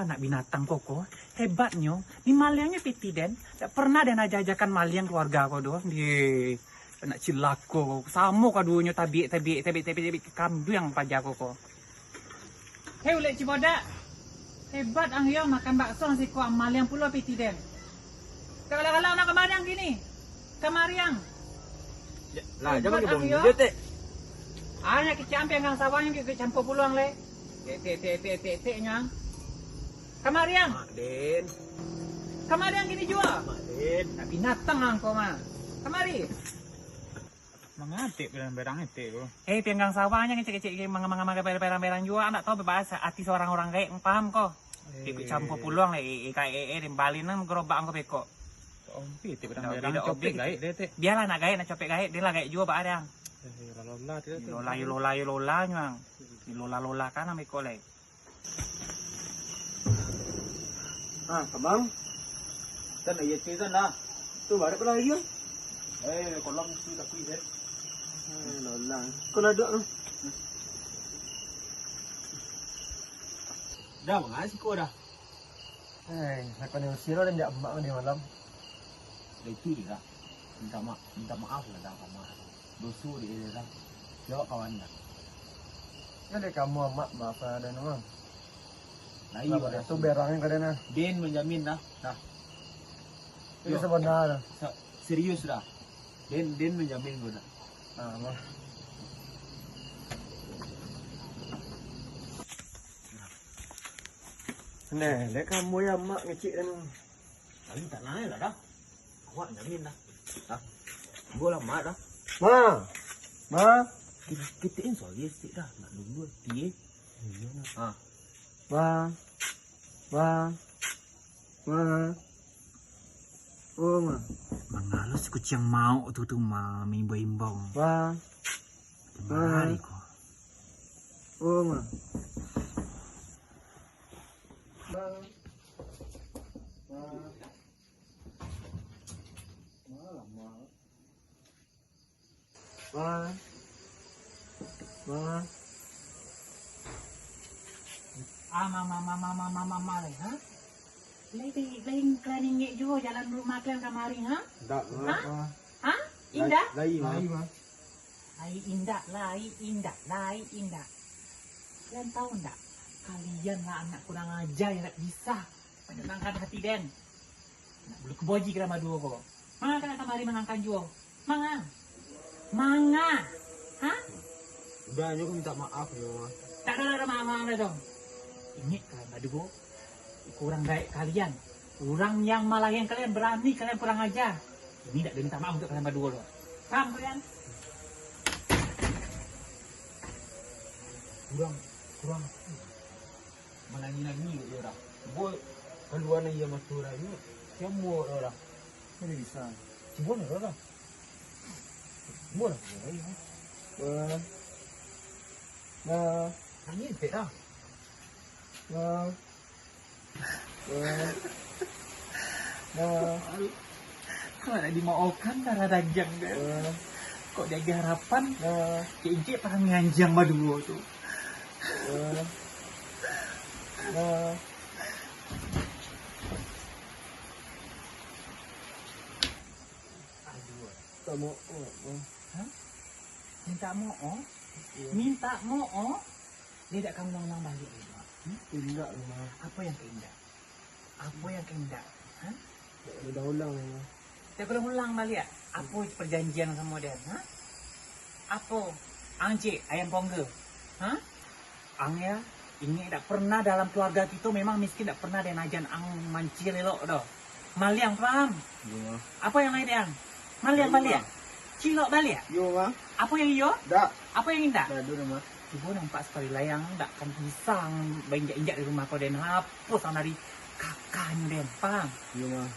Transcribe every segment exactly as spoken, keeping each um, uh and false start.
Anak binatang ko, ko, hebatnyo, ni maliangnyo piti den, dak pernah den aja-ajakan maliang keluarga ko doh. Di, anak cilako ko, samo kaduonyo tabiak, tabiak, tabiak, tabiak, tabiak kambiang paja ko, ko. Hei, ulek Cibodak, hebat ang yo makan bakso siko, maliang pulo piti den. Galak-galak nak kamariang kini, kamariang. Lah, hebat jangan ang yo. Dia, Tek. Ah, nak kicam piang gang sawah yang campur puluang le. Tek, tek, tek, tek, tek, tek, nyang. Kamariang. Mak Den. Kamariang gini juo. Mak Den. Nak binatang angko mah. Kamari. Mangatik barang-barang etek ko. Eh, piang gang sawah nyang kecek-kecek, manga-manga barang-barang juo, ndak tahu bebahasa ati seorang orang gaek, paham ko? Eh. Ikut campur puluang le, eh, eh, kayak, eh, eh, den balin nang gerobak angko beko. Ompi etek barang-barang copek gaek deh, Tek. Bialah nak gaek, nak copek gaek, dia lah gaek juo bak ariang. Eh, lola, lola, dia tu. Lola, yo lola, yo lola, nyang. Lola-lola kan ambil kolek. Ah, Kamang. Kan iya cerita nah. Tu baru pernah iya. Eh, kolam tu tak kuih, eh. Eh, lolang. Kau ladok tu. Dah, makasih kau dah. Eh, nak kau ni usir orang jak emak ni malam. Dah itu je dah. Minta ma-, minta maaf lah dah sama. Doso dek dia dah. Jawab kawan dah. Yo dek kamu amak maafkan aden mah. Lai lah, dah tu berang ka den nah. Den manjamin dah. Dah. Itu sabananyo. Sa-, serius dah. Den, den manjamin ko dah. Ah, mah. Nah, dek kamu yo amak ngecek den. Tapi tak naik lah dah. Awak jamin dah. Dah. Gua lama dah. Ma. Ma. Kita, kita in sorry sikit dah. Nak dulu hati eh. Ha. Ma. Ma. Ma. Oh, ma. Mangalus kuciang mauk tu, tu, ma, maimbau-imbau. Ma. Kemari ko. Oh, ma. Ma. Ma. Ma. Ma. Ma. Ah, ma, ma, ma, ma, ma, ma, ma, ma, lai, ha? Lai, lai, lai, kalian ingek juo jalan rumah kalian kamari, ha? Ndak, ma. Ha? Ma. Ha? Indak? Lai, lai, ma. Lai indak, lai indak, lai indak. Kalian tahu ndak? Kalian lah anak kurang aja yang ndak bisa menenangkan hati den. Nak bulu keboji kalian baduo ko. Manga kalian kamari mangangkan juo? Manga? Manga? Ha? Udah, nyo minta maaf, nyo. Tak ada, ada maaf-maaf dah tu. Ingek kalian baduo. Kurang gaek kalian. Urang yang malahian kalian, barani kalian kurang aja. Ini ndak minta maaf untuk kalian baduo tu. Paham kalian? Kurang, kurang. Manangih-nangih dek dia dah. Bo, kaluar nan iya mato dah. Ini siamo dah dah. Ini bisa. Siamo dah dah. Siamo dah. Wah. Nah. Nangih dek dah. Nah. Nah. Nah. Kok nak dimaokan darah daging dia? Nah. Kok diagi harapan? Nah. Kek-kek parang nganjang baduo tu. Nah. Nah. Aduh. Tak mau. Oh, oh. Hah? Minta maaf? Iya. Minta maaf? Dia dak akan ulang-ulang balik lagi, Mak. Hmm? Indak, Mak. Apa yang kau indak? Apa yang kau indak? Ha? Dak ulang-ulang, Mak. Dak ulang-ulang balik, ah? Apa perjanjian sama dia, ha? Apa? Ang cik, ayam pongga. Ha? Ang ya, ingek dak pernah dalam keluarga kito memang miskin, dak pernah den ajan ang mancil elok doh. Maliang, paham? Iya, Mak. Apa yang lain, Ang? Maliang baliak? Cilok baliak? Iyo, Mak. Apo yang iyo? Dak. Apo yang indak? Dak ado, Mak. Cubo nampak sakali lai, ang dak akan bisa bainjak-injak di rumah ko den. Hapus ang dari kakanyo den, paham? Iyo, Mak.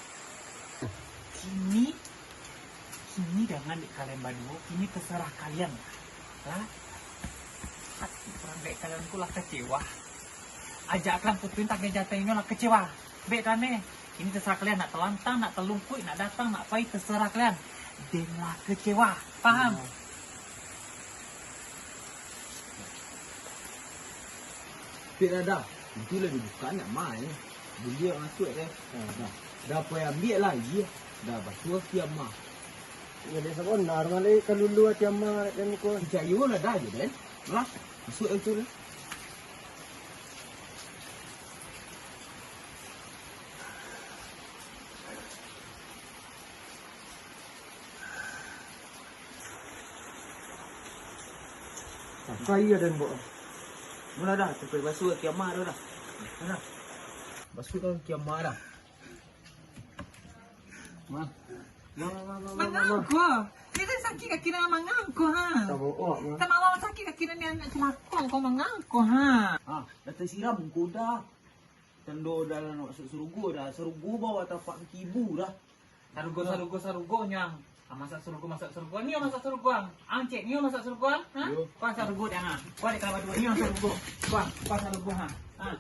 Kini, kini jangan dek kalian baduo, kini terserah kalian. Lah, hati urang dek kalian ko lah kecewa. Ajak kalian putuin tangga jantan inyo lah kecewa. Bek kane, ini terserah kalian, nak telantang, nak telungkuik, nak datang, nak pai, terserah kalian. Den lah kecewa, paham? Bek Dada, Pintu lah dibuka nak mai. Buliah masuak deh. Dah. Dah pai ambiak lai. Dah basuah kaki ama. Jadi sabonar malai kalulu ati ama dan ko. Picayo lah dah je den. Lah, masuak itu lah. Nah, pai aden, Bok. Mula dah, sampai basuah kaki ama dah. Dah. Basuah kaki ama dah. Ma. Ma, ma, ma, ma, ma, ma, ma. Mangangko. Dia kan sakit kaki nak mangangko, ha. Tabook, Ma. Tamawa sakit kaki nak, nak celako ko mangangko, ha. Ha, dah tasiram ko dah. Tando dah lah nak masuk surugo dah. Surugo bawah tapak kaki ibu dah. Sarugo, sarugo, sarugo, nyang. Ah, masak surugo, masak surugo. Ni masak surugo, ang. Ang, cek, ni masak surugo, ang. Ha? Yo. Kuah sarugo dah, ha. Kuah di kalapa dua, ni masak surugo. Kuah, kuah sarugo, ha. Ha.